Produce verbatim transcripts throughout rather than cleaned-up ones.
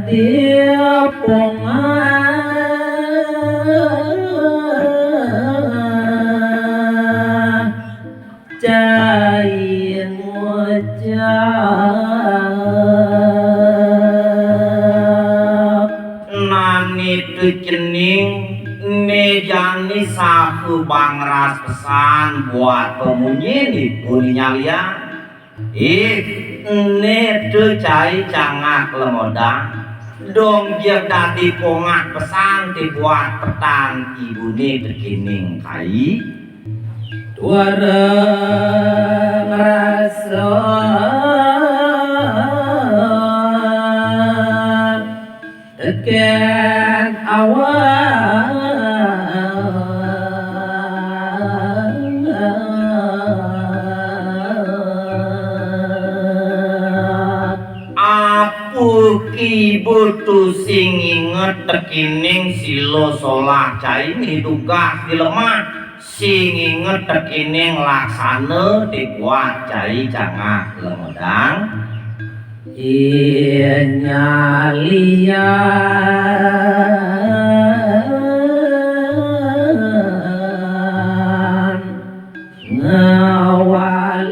Pongah cai ngucap. Nani tu cening, né jani saha bangras pesan buat pamunyin ipun nyalian. Ih, né tu cai cangak lemodang. Dong jeg dadi pongah pesan ti buat petan ibuné tekéning kai. Tuara ngrasa tekén awak. Apa kiba tu sing inget tekéning sila solah cainé dugas di lemah, sing inget tekéning laksana ti buat cai cangak lemodang. Inya lian ngawalikin.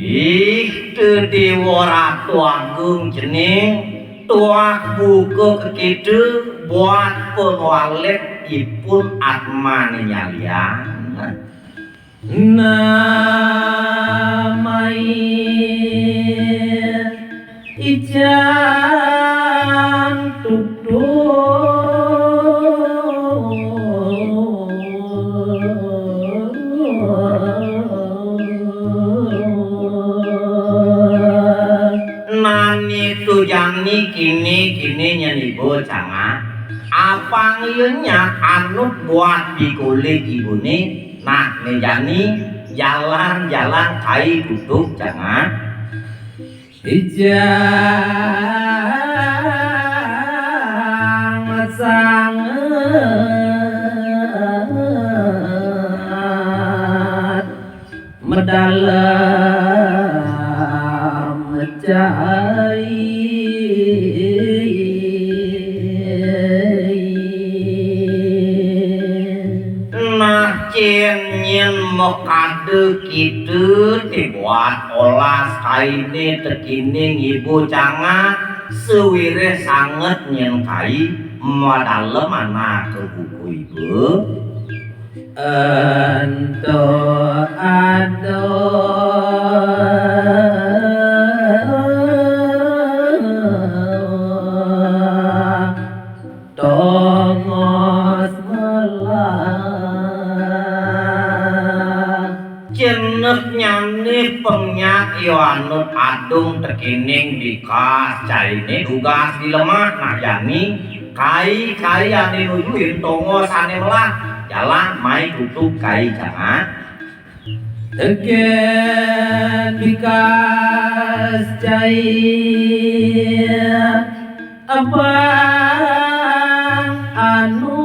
Ih, tu Déwa Ratu Agung cening, tuah buka ka kita buat pangwalik ipun atmané nyalian. Namai ijang tutuk. Nani tu jani kini-kini nyén iba cangak. Apang iya nyak anut buat pikolih ibuné. Nah, né jani jalan-jalan kai tutuk cangak. Ijang sanget madalem cai. Nah, cén nyén makada kita ti buat olas kainé tekéning ibu cangak, sawiréh sanget nyén kai madalem anak ka buku iba. Ento ada tongos melah. Ceneknyané pengnyat ya anut adung tekéning bikas cainé dugas di lemah. Nah jani kai-kai ané nujuin tongos ané melah. Jalan mai tutuk kai cangak. Tekén bikas cai abang anu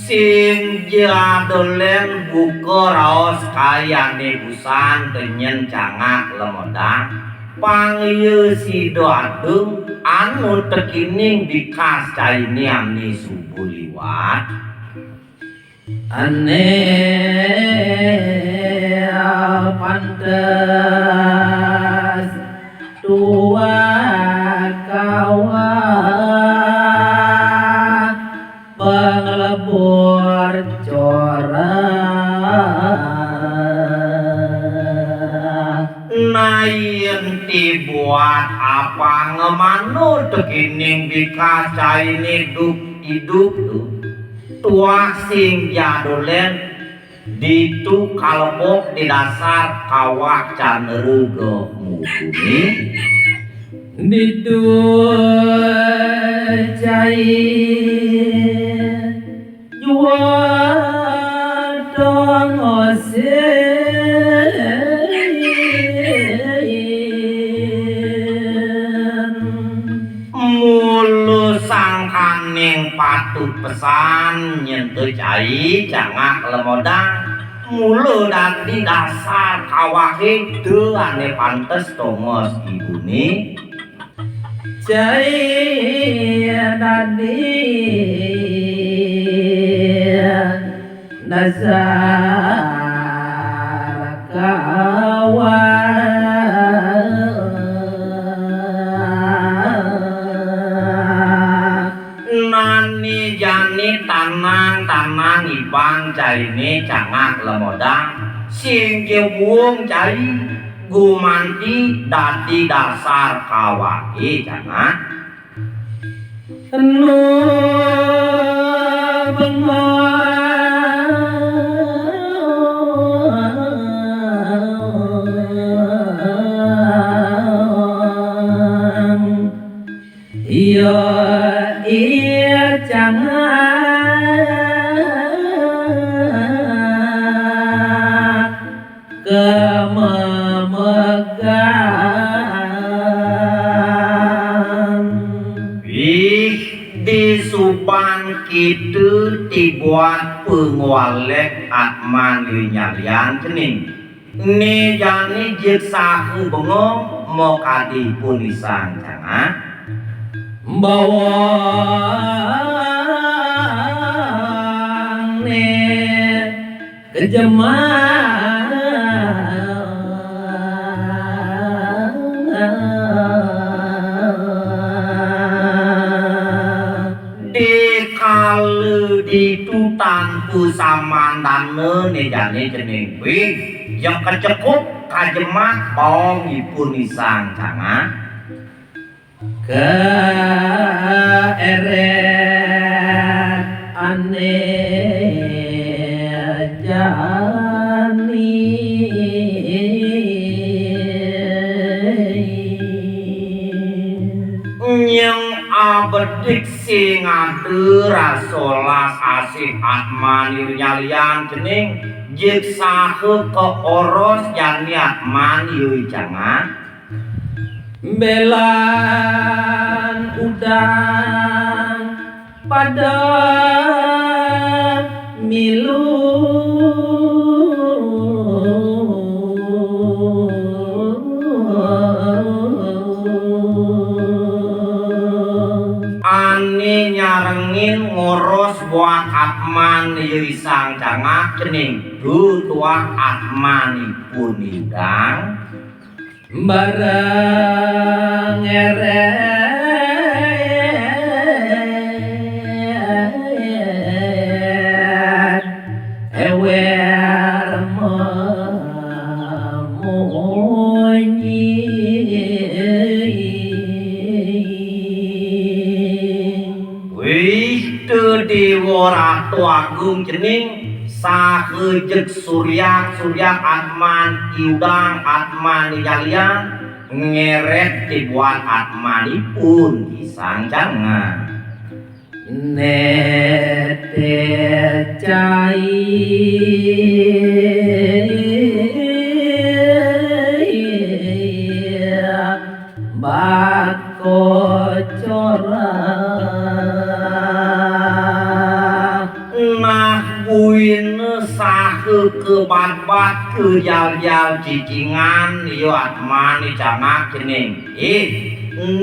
sing ja dolen buka raos kai ané busan, kenyén cangak lemodang. Pang ya sida adung anu tekéning bikas cainé ané suba liwat. Ané pantes tuah kawah panglebur corah. Nah yén ti buat apanga manut tekéning bikas cainé duk idup tu, tuah sing ja dolen ditu kalebok di dasar kawah candra geh mukuné. Ditu cai jua dong osin. Mula sang Kaning patut pesan nyen to cai cangak lemodang. Mula dadi dasar kawake to ane pantes tongos ibune. Cai dadi dasar kawak. Nani jani tanang-tanang ibang caine cangak lemodang. Sing ja buung cai gumanti dadi dasar kawake cangak. Enu bengong. Iya, iya, cangak kememegan. Ih, disuban kita ti buat pengwalek Atman nyalian cening. Ne jani jeg sahu bengong mokadi pun isang cangak. Bawang ne kejemang. Dikala ditu tanpa samandana ne jani cening kuwi, yang kecekup kajemak bawang ipun isang cangak. Keeret ane jani. Nyeng abedik sing ada rasa las asih Atman nyalian cening, jeg saha kaoros jani Atman cangak. Belan udang pada milu. Ane nyarengin ngoros buat Atman ya isang cangak cening. Duh tuah Atman ipun idang. Bareng ngeret ewer memunyi. Wih, te Dewa Ratu Agung cening, saha jeg suryak-suryak Atman iudang Atman nyalian, ngeret ti buat Atmanipun isang cangak. Nete cai bako corah. Nah, buina saha kabatbat kajaljal cicingan, ya Atman cangak cening. Ih,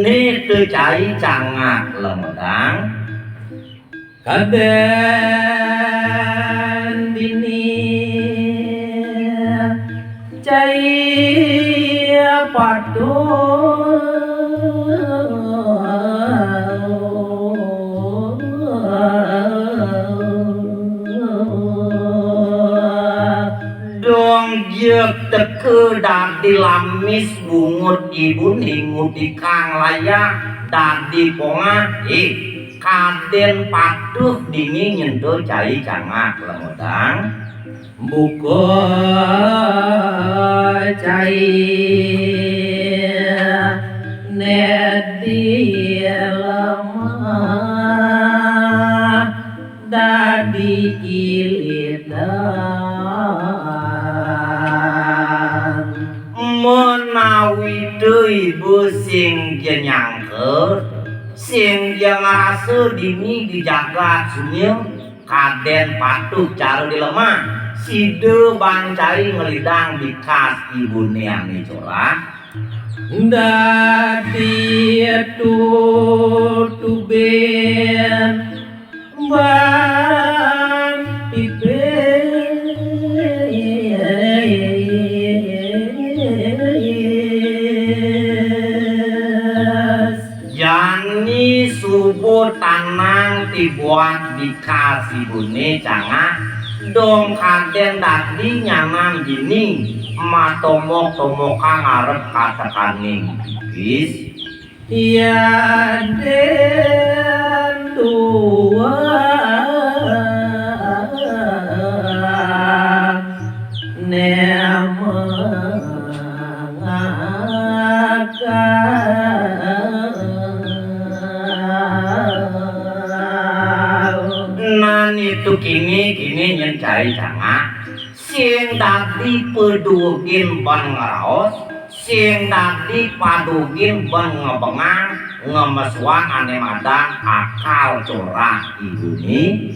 ne te cai cangak lemedang. Kaden dini cai patuh. Dong jeg teka dadi lamis bungut ibun hingut ikang layah dadi pongah. Ih, kaden patuh dini nyen to cai cangak lemedang. Buka cai nedi lemah dadi ilitan. Menawi te iba sing ja nyangka, sing ja ngrasa Dini di jagat sunyi kadén patuh cara dilemah. Sida ban cai ngelidang bikas ibuné ané corah. Dadi tutubin ban pipis. Jani suba tanang tibuat bikas ibuné cangak, dong kadén dadi nyanan dini matomok-tomokang ngarep katekaning pipis. Yadén dua né mangakal. Nah, nitu kéné, kéné nyén cai cangak. Sing dadi paduegin ban ngraos, sing dadi paduegin ban ngebengang, ngamesuang ané madan akal corah ibuné.